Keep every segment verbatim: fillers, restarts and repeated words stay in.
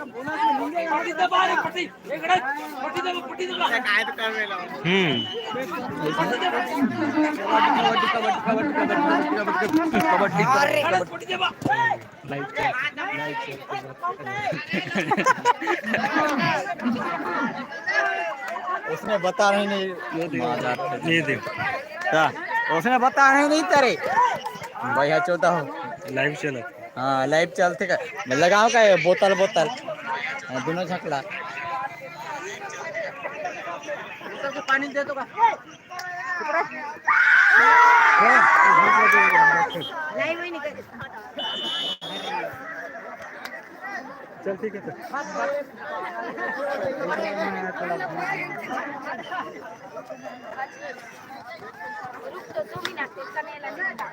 पट्टी दबा रे, पट्टी। एक मिनट, पट्टी दबा, पट्टी दबा। हम्म। पट्टी दबा। उसने बता रहे नहीं। ये देखो। क्या? उसने बता रहे नहीं तेरे। भैया चौदह हो। लाइव चला। हाँ, लाइव चलते का। मैं लगाओ का ये बोतल, बोतल। हाँ, दोनों झकला। बोतल को पानी दे दो का। लाइव ही निकल। चल, ठीक है, चल। रुक तो, दो मिनट, इसका नहीं लगेगा।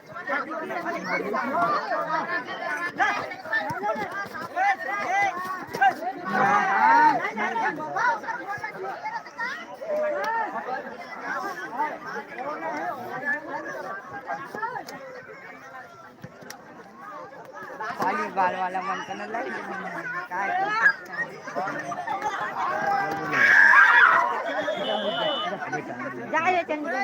खाली बाल वाला मन करने लगे। काय जा, ये चंद्र।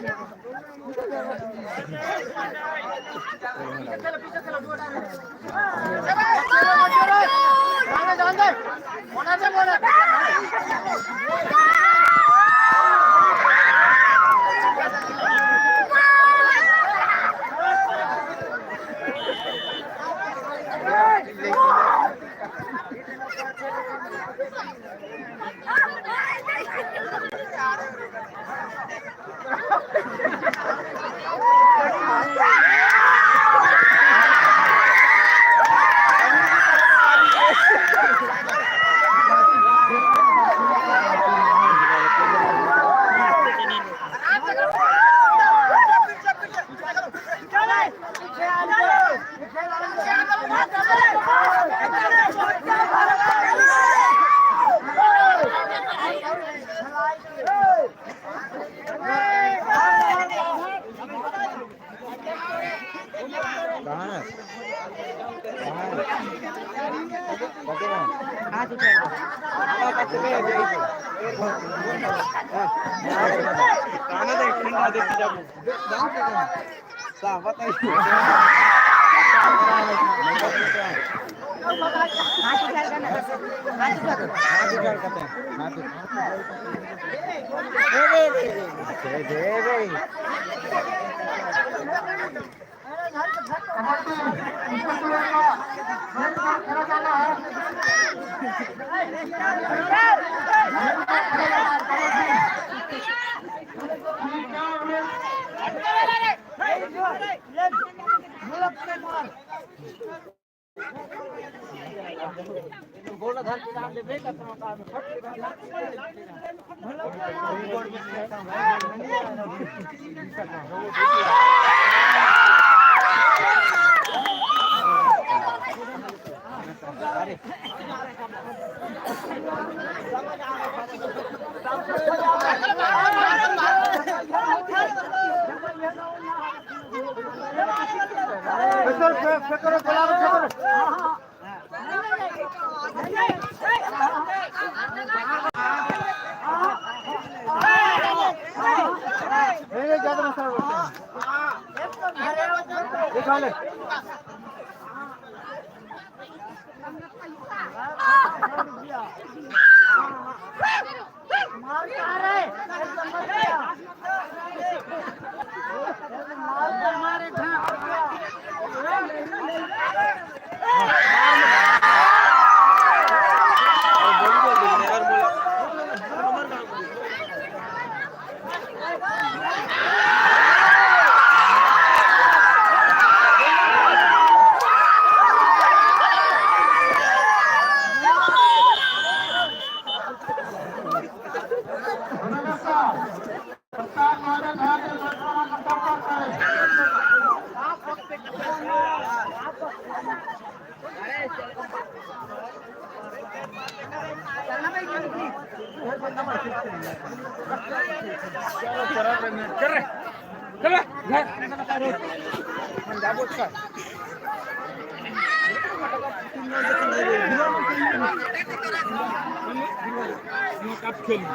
कब खेलू?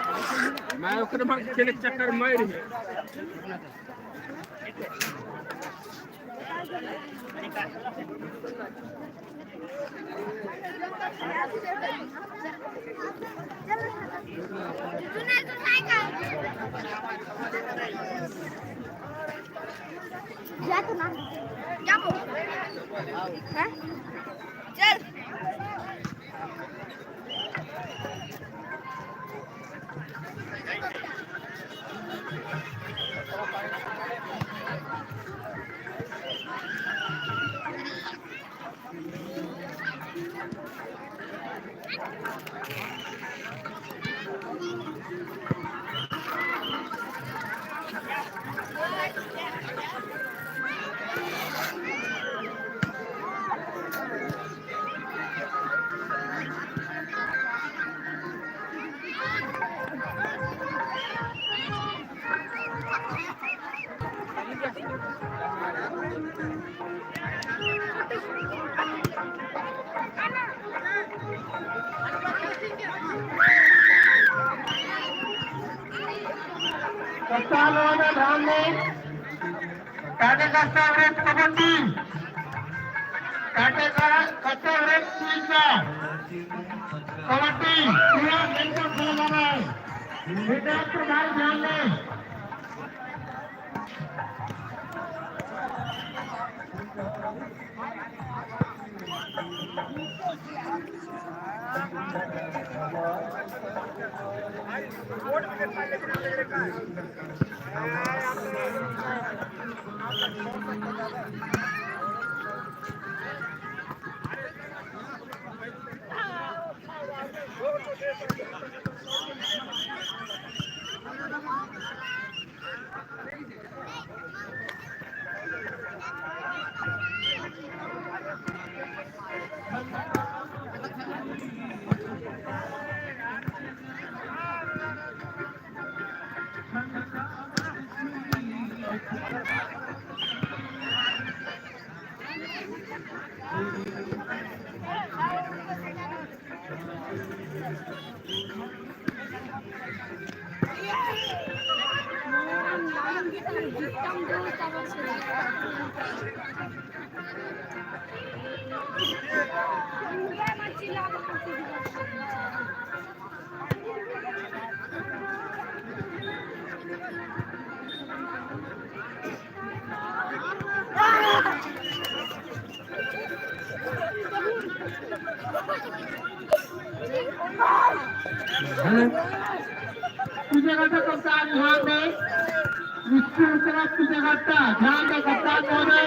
मैं ओकरे बाद खेले चक्कर में रही। जा तो ना। जा वो। हैं? चल। कप्तान वाला ध्यान दे। टाटा कस्ता एवरेज कबड्डी, टाटा का कस्ता एवरेज तीन का कबड्डी पूरा बिल्कुल खेला जा रहा है। विद्यार्थ भाई ध्यान दें। पीछे करता कप्तान ध्यान दे, इसकी तरफ पीछे करता ध्यान दे कप्तान महोदय,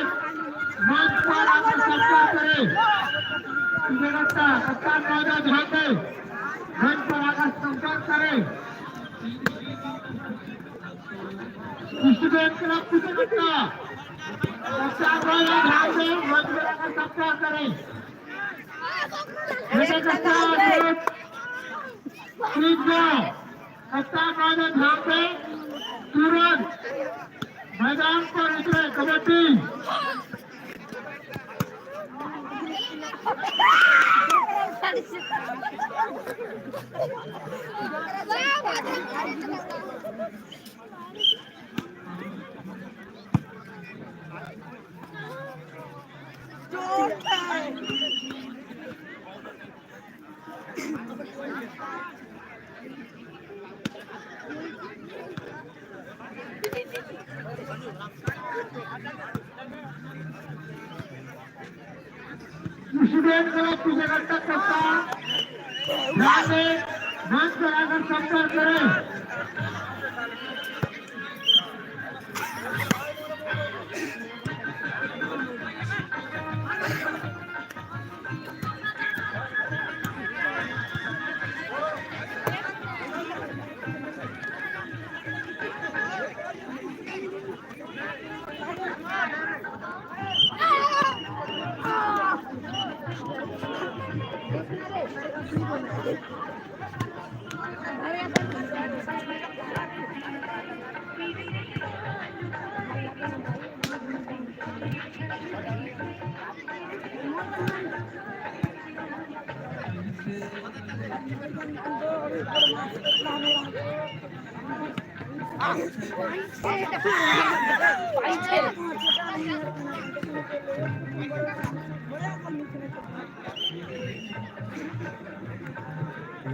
मंच पर आकर संपर्क करें। पीछे करता कप्तान महोदय ध्यान दे, मंच पर आकर संपर्क करें। स्टूडेंट तरफ पीछे करता कप्तान महोदय ध्यान दे, मंच पर आकर संपर्क करें। पीछे करता प्लीज जाओ। कप्तान मैदान ध्यान दे, तुरंत मैदान पर उतरे। कबड्डी। स्टूडेंट क्लब की जगह तक करता, ध्यान दे, मंच पर आकर संपर्क करें।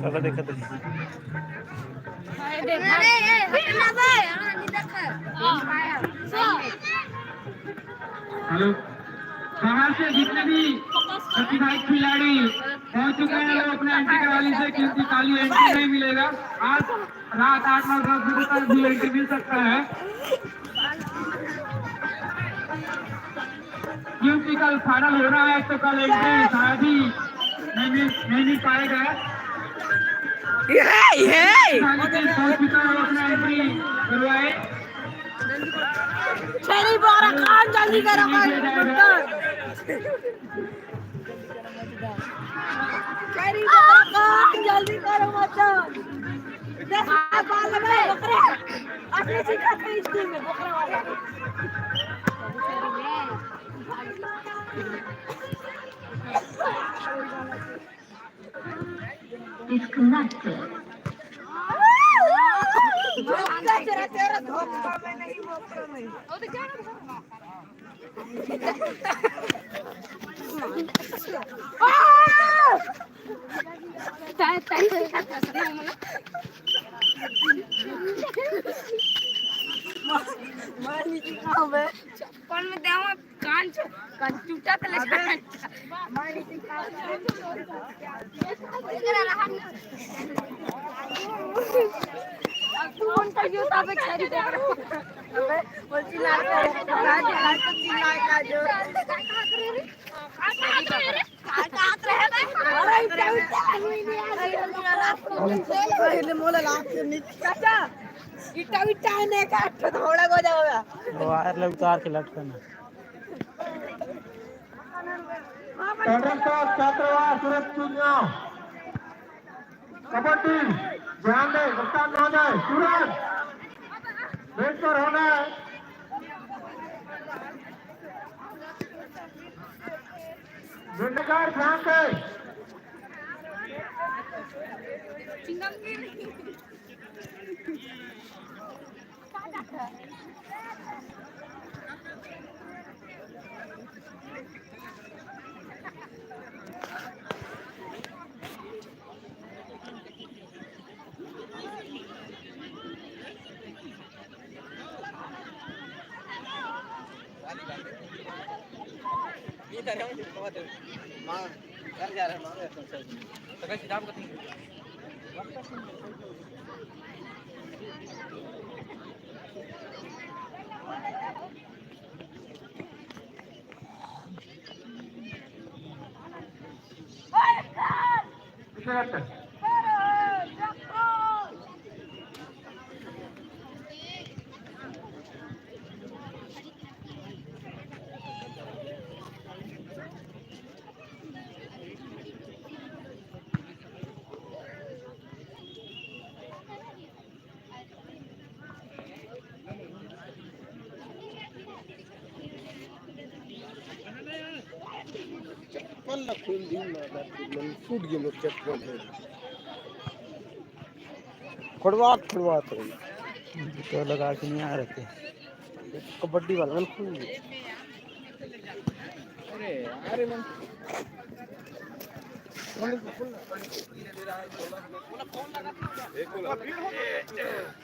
चलो, देखो, देखो। हेलो, बाहर से जितने भी प्रतिभागी खिलाड़ी पहुंच चुके हैं, वो अपने एंट्री करवा लीजिए, क्योंकि खाली एंट्री नहीं मिलेगा। आज रात आठ नौ दस बजे तक भी एंट्री मिल सकता है, क्योंकि कल फाइनल हो रहा है, तो कल एंट्री शायद ही नहीं मिल, नहीं मिल पाएगा। ये, ये। पहुंच चुका है, अपना एंट्री करवाए। छेरी बोरा खान, जल्दी करो, भाई। छेरी बोरा खान, जल्दी करो, मतलब। देख, बाल लगा है, बकरा। अपने चीज का था स्कूल में, बकरा वाला। Disconnected. चप्पल में देवा कान छो-, कान टूटा त ले। अब तू मन कहियो त अबे छेरी बोकरा। अबे बोल चिल्ला के, चिल्ला के, चिल्ला के जो। अरे, इतना, इतना हुई नहीं यार। पहले मोला लात से नीचे। चाचा, इट्टा, इट्टा है ने का, थोड़ा हो जाओगा। वायर ले उतार के लटकना। छात्रावास सूरजपुर गांव। कबड्डी, ध्यान दे, नुकसान ना हो जाए। सूरज, बेहतर होना है। बेकार, ध्यान दे। चप्पल ला खोल दी ना, बाप रे, मन फूट गया मोर चप्पल है। खोलवा, खोलवा तो। तो लगा के नहीं आ रखे। कबड्डी वाला मन खोल गया। अरे, अरे मन।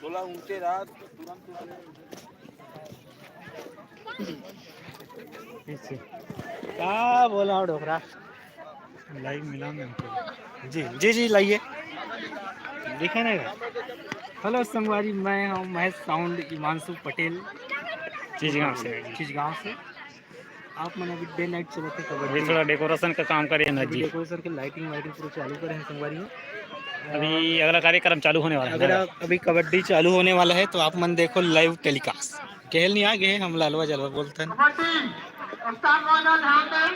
बोला ऊंचे रात तुरंत। का बोला हो डोकरा? लाइव मिला मैं उनको। जी, जी, जी, लाइए। दिखे ना? हेलो संगवारी, मैं हूँ महेश साउंड, हिमांशु पटेल। चिचगांव से। चिचगांव से। आप मन अभी डे नाइट चलत हे कबड्डी। अभी थोड़ा डेकोरेशन का काम करे हैं ना अभी जी। डेकोरेशन के लाइटिंग वाइटिंग पूरा चालू करे हैं संगवारी हो। अभी अगला कार्यक्रम चालू होने वाला है अगर ना। आप अभी कबड्डी चालू होने वाला है तो आप मन देखो लाइव टेलीकास्ट। खेल नहीं आ गए हम लालवा जलवा बोलते हैं। कबड्डी, उस्ताद महोदय ध्यान दें।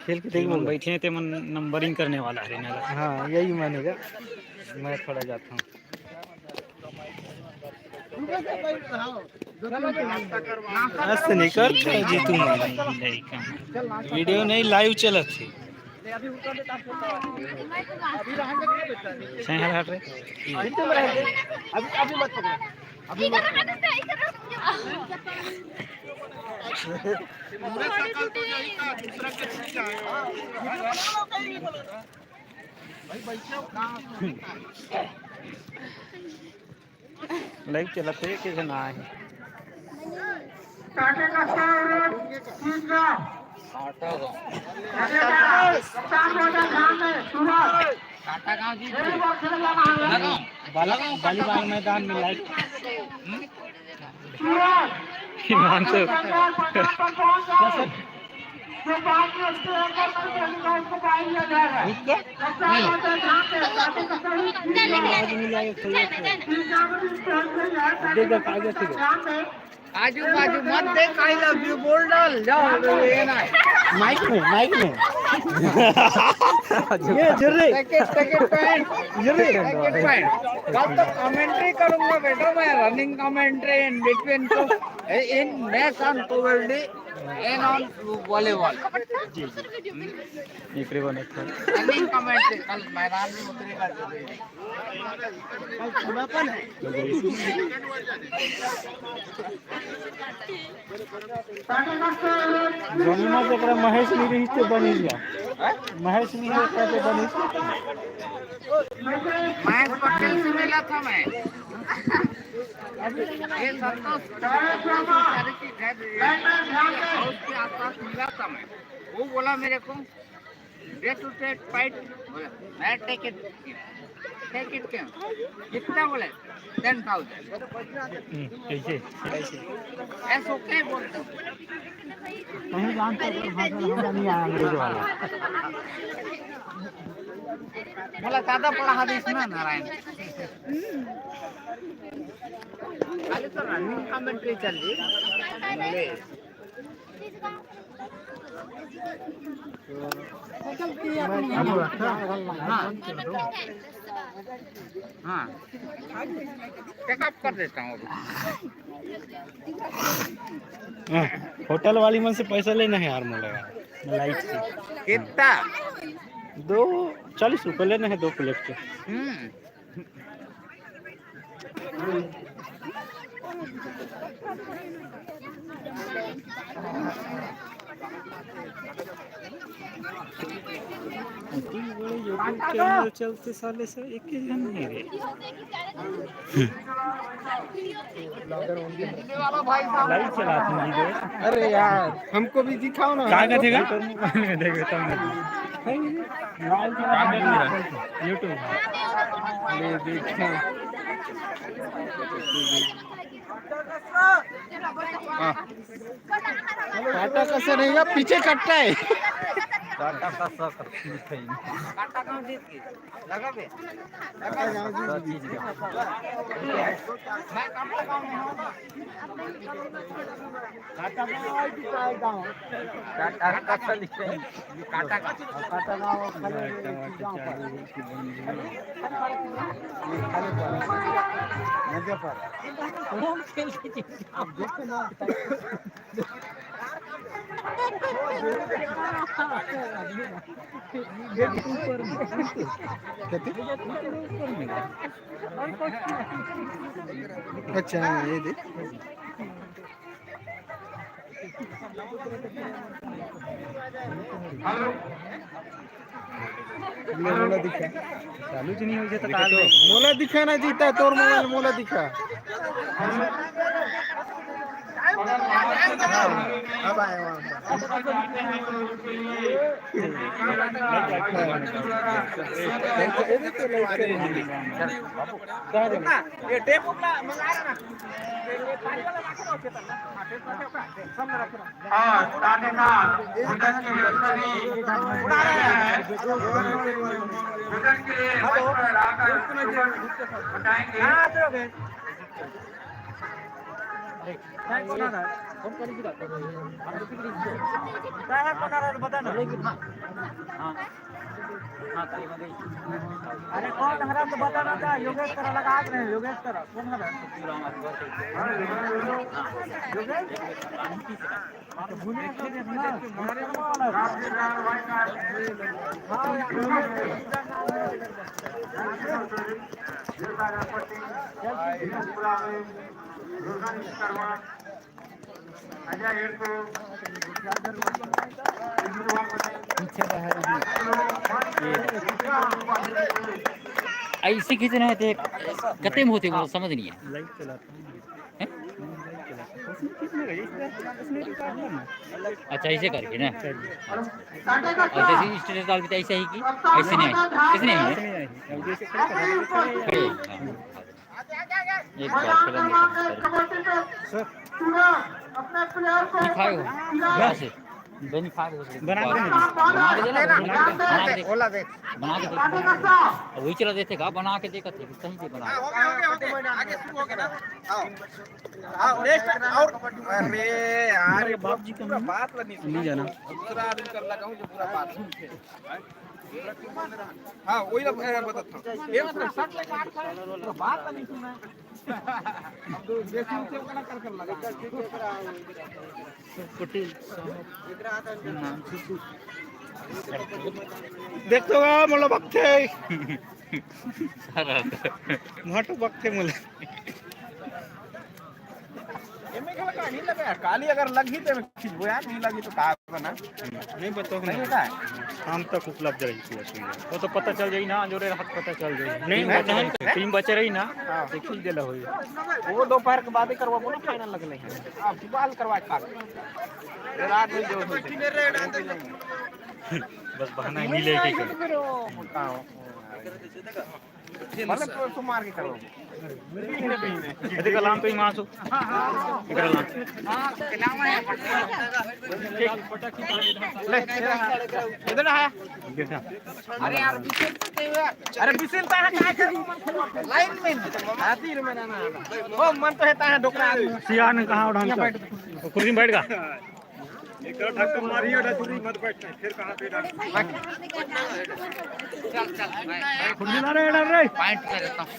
खेल के देखो बैठे हैं ते मन नंबरिंग करने वाला है ना। हाँ, यही मानेगा। मैं थोड़ा जाता हूँ। आज से नहीं करते जी तुम। वीडियो नहीं, लाइव चलत है। अभी उठा दे, तार फोन करवा दे। अभी रहन दे, बेटा। सही है, हट रे। अभी तुम रहन दे। अभी, अभी मत पकड़ो। अभी मत। लाइव चलत हे, के झन आए हे। काटे का सौ रोज तीन का। काटे का कप्तान को ध्यान में, सुबह। काटा गांव जी। एक बार खेले जाना है। बाला-, बालीबाग मैदान में लाइव। हिमांशु। आजू बाजू मत देख, I love you बोल डाल, जाओ, ये ना। माइक में, माइक में। ये जुर्री। Take it, take it, pant। जुर्री। Take it, pant। कल तो commentary करूंगा बेटा मैं, running commentary in between तो, in match on kabaddi. And on volleyball. जी, जी। इकडे पण एक. रनिंग कमेंट्री, कल मैदान में उतरेगा जरूर. जमीना जकरा महेश नहीं रही तो बनी गया. महेश नहीं रहता तो बनी. महेश पटेल से मिला था मैं. ये संतोष सारे की घर है, उसके आसपास मिला था मैं. वो बोला मेरे को, "Day to day fight." बोला, "मैं टेक इट, टेक इट क्या? कितना?" बोले, "Ten thousand." हम्म, कैसे? ऐसे, ऐसे ओके बोलता हूँ. कहीं जानते हो, भाषा में हमरा नहीं आया अंग्रेज वाला. बोला, "ज्यादा पढ़ा दे इसमें नारायण." खाली तो रनिंग कमेंट्री चल रही. हाँ. हाँ. चेकअप कर देता हूँ अभी. हाँ, होटल वाली मन से पैसा लेना है यार, मोला यार, लाइट से. कितना? दो, चालीस रुपये लेना है दो प्लेट के. हम्म. इतनी बड़ी YouTube चैनल चलते साले से एक ही जन नहीं रे. लाइव चलाते हैं वीडियो. अरे यार, हमको भी दिखाओ ना. का कथेगा? YouTube में देख लेता हूँ. लाइव चलाते हैं. YouTube. ये देखो. हाँ. काटा कसर नहीं है, पीछे कट्टा है. काटा कसर. अच्छा, ये देख. मोला दिखा. चालू च नहीं हो जाता. मोला दिखा ना जीता, तोर मोबाइल मोला दिखा. अब आए वहाँ पर. ये टेप मंगा रहा ना. और ताने का भूतन के लिए सभी उड़ा रहे हैं। भूतन के लिए मंच पर आकर बताएंगे। अरे कौन हरा तो बताना था, योगेश करा लगा रहे हैं, योगेश करा, कौन हरा? योगेश? हाँ, तो भूले तो देखना। हाँ, योगेश। ऐसे खींचना है तो कते में होते, वो समझ नहीं है। हैं? अच्छा, ऐसे करके ना। अच्छा, जैसे स्टेटस डाल देते, ऐसे ही की, ऐसे नहीं है, ऐसे नहीं है। खड़े हो। हाँ। एक बार चलो, नहीं खाए हो। यहाँ से। बनी खा के बस बना के दे। बना के दे ना, बना के दे। ओला दे। बना के दे। अब वही चला देते का, बना के दे, कथे, सही से बना। हाँ, हो गया, हो गया, हो गया। आगे शुरू हो गया ना। आओ। आओ, नेक्स्ट, और, अरे यार, अरे बाप जी का पूरा नाम? बात ला नहीं सुना। नहीं जाना। दूसरा आदमी कर लगा हूँ जो पूरा बात सुन के। हाँ, वही ना, ए, बता था। ये मतलब शर्ट लेके आ रखा है, तो बात नहीं सुना। अब तो जैसे उनसे ओकरा कर कर लगा। पटेल साहब नाम से। देख तो बा, मोला बकथे। सारा। मोटू बकथे मोला। एमे घला का नहीं लगा यार, काली अगर लगही तो एमे खींचबो यार, नहीं लगी तो का बना? नहीं बताओ नहीं ना। होता है। शाम तक उपलब्ध रही थी असुई। वो तो पता चल जाई ना, जोरे रात पता चल जाई। नहीं, नहीं, वो तो नहीं। फिल्म बचे रही ना, हाँ। तो खींच देला होई। वो दोपहर के बाद ही करवा बोलो, फाइनल लगले हैं। आप सुबह करवा के खा। रात में जो होई। बस बहाना ही मिले के। हाँ। मतलब तो उसको मार के करो। ये देख, लाम तो ही मार सो। इधर लाम। ले, इधर आ। अरे यार, बिसेल तो दे यार। अरे बिसेल तो है, काय कर? लाइन में। आती रे, मैं ना। ओ, मन तो है, ता है, डोकरा आदमी। सियान कहाँ उठान? यहाँ बैठ। कुर्सी में बैठ गा। एक तरफ धक्का मारिए, उठा चुरी मत बैठना, फिर कहाँ पे डाल। चल, चल, मैं खुद मिला रहे, डाल रहे। पॉइंट पे रहता हूँ।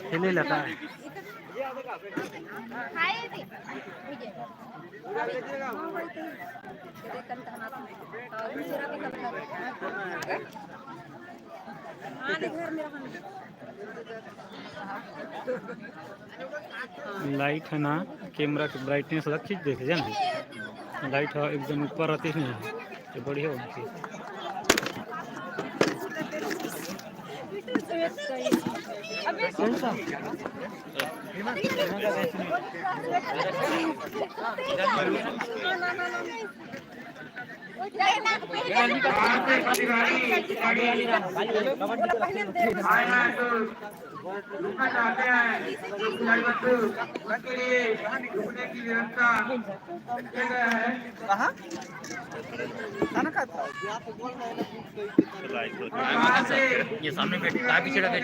खेले लगा है। हाँ, घर में रहना। लाइट है ना, कैमरा के ब्राइटनेस अलग चीज देखे जान। लाइट है एकदम ऊपर रहती है, तो बढ़िया होना चाहिए। रुकना चाहते हैं तो खिलाड़ी बच्चों, उनके लिए रुकने की व्यवस्था किया गया है। कहाँ? खाना खाता? ये सामने बैठ, कहाँ पीछे बैठ?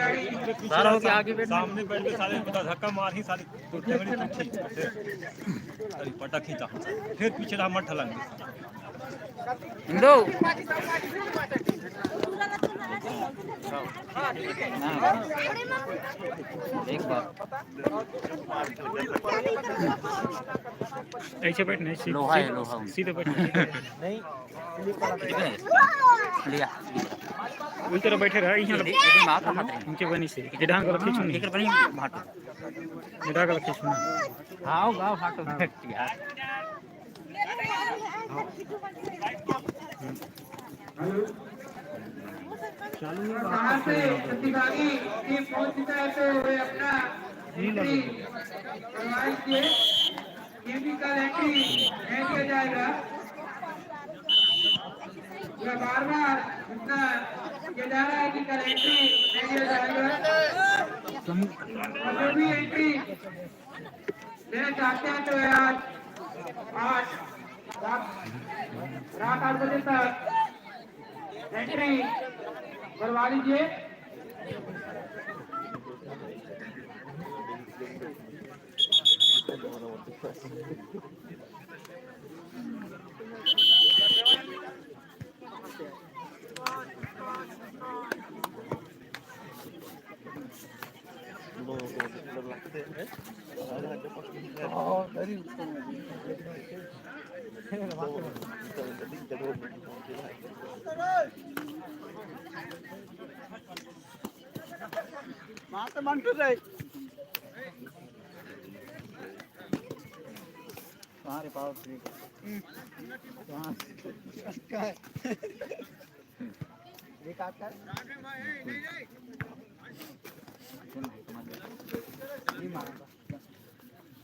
सारा हो गया, आगे बैठ। सामने बैठ के साले बता धक्का मार ही साले। अरे पटा खींचा, फिर पीछे रहा, मत ढलांगे। हिंदू। एक बार। ऐसे बैठ नहीं, सीधे, लोहा है, सीधे, लोहा। सीधे बैठ, सीधे बैठ। नहीं। लिया। उल्टे बैठे रहा, यहाँ ये भी माँ का हाथ है। इनके बनी से, ये डांग वाला खींचो नहीं। लेकर बनी भाटो। ये डांग वाला खींचो ना। हाँ, गाँव भाटो। यार। कहाँ से प्रतिभागी टीम पहुंच चुका है, तो वे अपना एंट्री करवाएंगे। टीम का एंट्री नहीं दिया जाएगा। यह बार बार इतना किया जा रहा है कि कल एंट्री नहीं दिया जाएगा। और जो भी एंट्री देना चाहते हैं तो आज, आज रात, रात आठ बजे तक एंट्री करवा लीजिए। मार तो मंटू रे। कहाँ रे पावर फ्री? कहाँ? ये काट कर। ये मारा।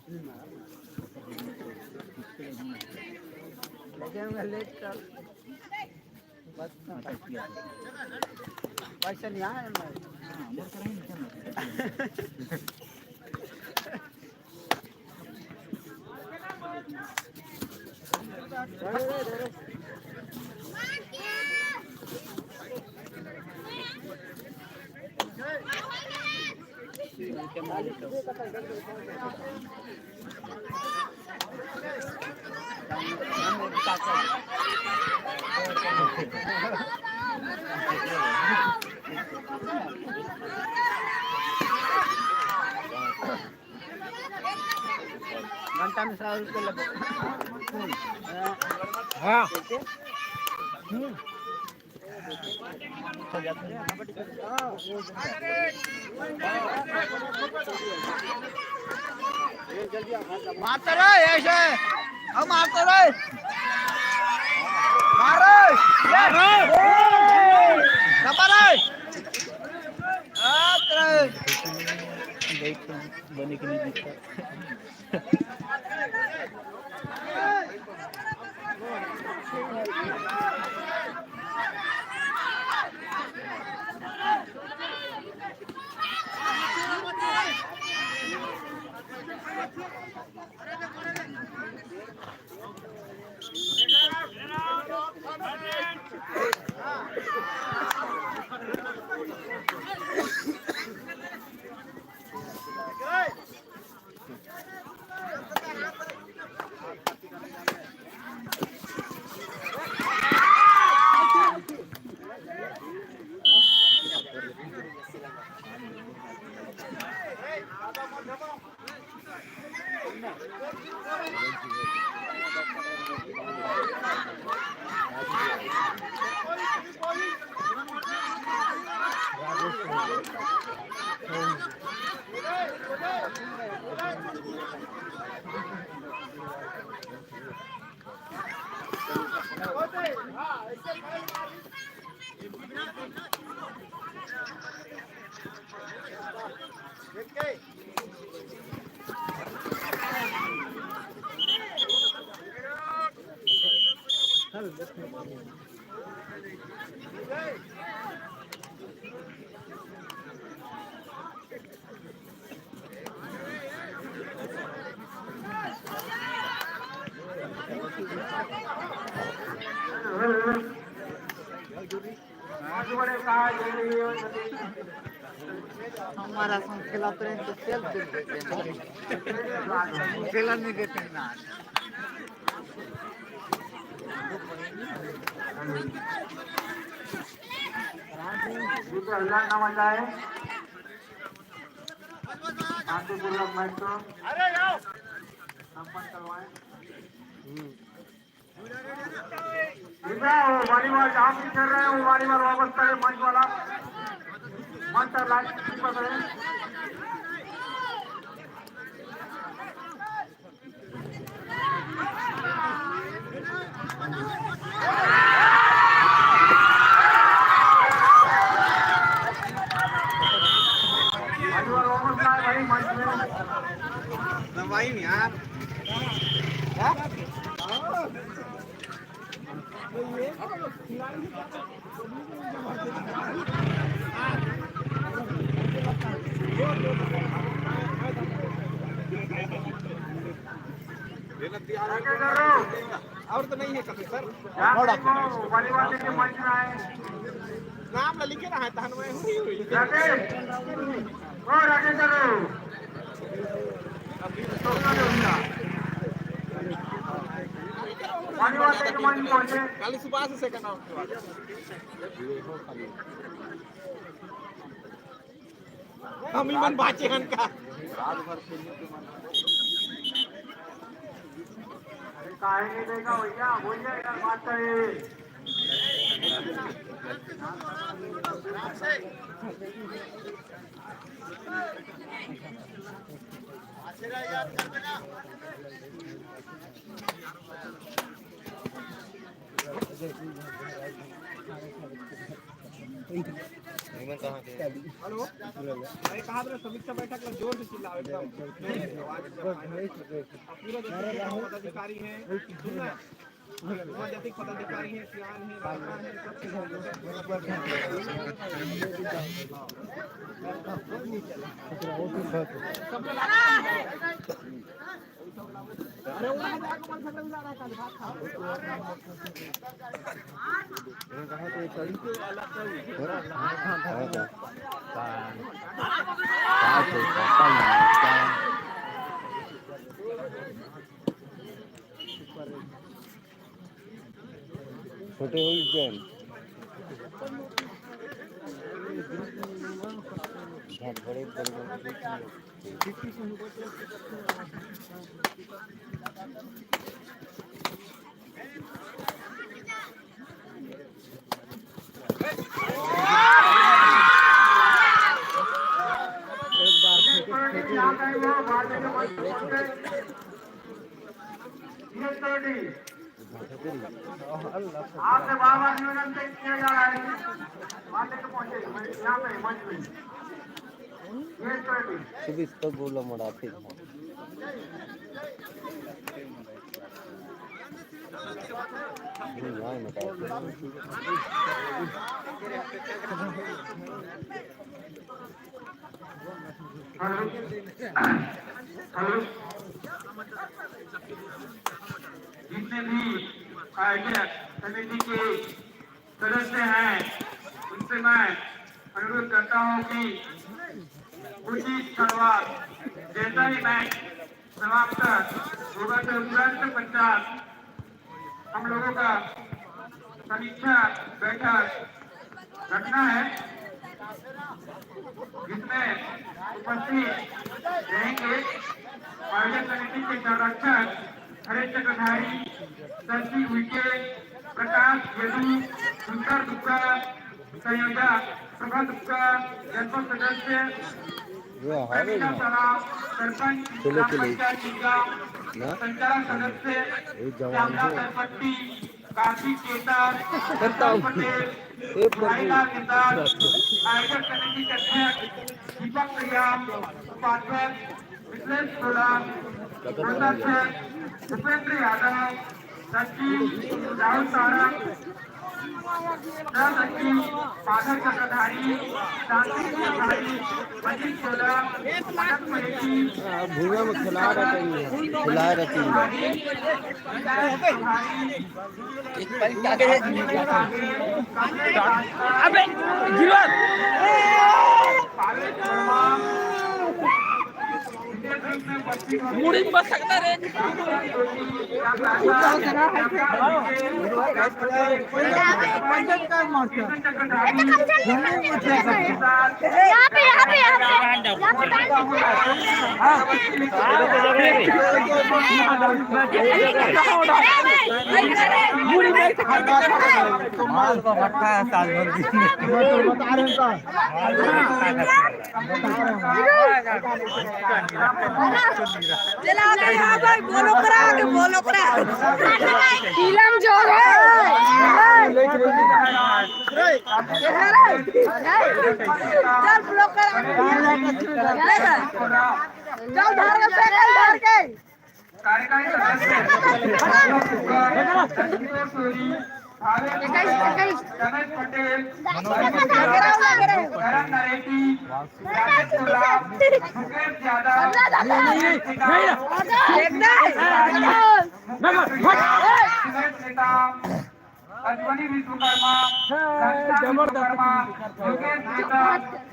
ये मारा। लेकिन मैं लेट कर। बस ना। पैसा नहीं आया ना। घंटा में सौ रुपये लगे। हाँ। हम्म। मारता रे, ऐसे। अब मारता रे। मारो। दबा रे। आ, तेरे। देख, बने कि नहीं दिखता। हमारा संग खेला तो नहीं तो खेल देते हैं। खेला नहीं देते ना। ये तो अल्लाह का मजा है। शांतिपूर्वक मैच को संपन्न करवाएं। ठीक है, वो volleyball जहाँ भी खेल रहे हैं, वो volleyball वापस करें, मंच वाला, मंच और लाइन पर करें। और तो नहीं है कभी सर। नाम ला लिखे ना है, तहन मैं हुई हुई। राकेश, ओ राकेश सर। काली सुभाष से का नाम। हम ही मन बाचे हन का? अरे काहे नहीं देगा भैया, बोलिए यार, बात करिए। हेलो, अरे कहा था समीक्षा बैठक में जोर से चिल्लाओ एकदम। नहीं, आवाज एकदम fine है। अब पूरा जैसे कि पदाधिकारी हैं, सुनना है। पूरा जैसे कि पदाधिकारी हैं, सियान हैं, राजपाल हैं, सब छोटे हो गए। बड़े, बड़े, बड़े। आपसे बार बार निवेदन से किया जा रहा है, वहाँ तक पहुँचे, यहाँ पे मंच में। ये कर दी। सुबह तो गोला मड़ा थे। Hello, hello. जितने भी आयोजक समिति के सदस्य हैं, उनसे मैं अनुरोध करता हूं कि कुछ ही क्षण बाद जैसा ही मैच समाप्त होगा तो तुरंत पश्चात हम लोगों का समीक्षा बैठक रखना है, जिसमें उपस्थित रहेंगे आयोजक समिति के संरक्षक हरेश चक्रधारी, सचिव वीके, प्रकाश यदु, सुंदर दुबका, संयोजक प्रभा दुबका, जनपद सदस्य ये हाल है ना। सरपंच, चलो, ग्राम चलो। पंचायत टीका, ना? संचालक सदस्य ये जवान श्यामला है। सरपट्टी, कार्तिक केसर, करता हूँ। पटेल, ये प्रभु। भाईलाल निषाद, आयोजक समिति के अध्यक्ष दीपक प्रिया, उपाध्यक्ष मिथिलेश सोलंकी, कोषाध्यक्ष भूपेंद्र यादव, सचिव राहुल सारंग, सह सचिव माधव चक्रधारी, शांति चक्रधारी, अजीत सोलंकी, मदन परेटी, भुइयां में खिला रहे हैं, खिला रहे हैं। अबे गिरवा। मुड़ी में बस सकता रे। यहाँ पे, यहाँ पे, यहाँ पे। चला बे, आ भाई, बोलो करा के, बोलो करा। फिल्म जोर है। चल, ब्लॉक करा। चल, धार के, साइकिल धार के। कार्यकारी सदस्य, भावेश दुबे, संजीव सूरी, भावेश दुबे, रमेश पटेल, करण नरेटी, राजेश सोला, मुकेश यादव, सुरेश नेता, सुरेश नेता, अश्विनी विश्वकर्मा, घनश्याम विश्वकर्मा, योगेश नेता,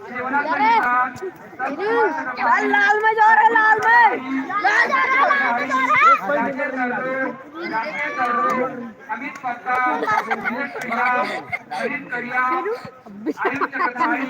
देवनाथ नेता, लाल में जोर है, लाल में। राकेश कल्लू, राकेश कल्लू, अमित पत्ता, विवेक करिया, अनिल करिया, आयुष चक्रधारी,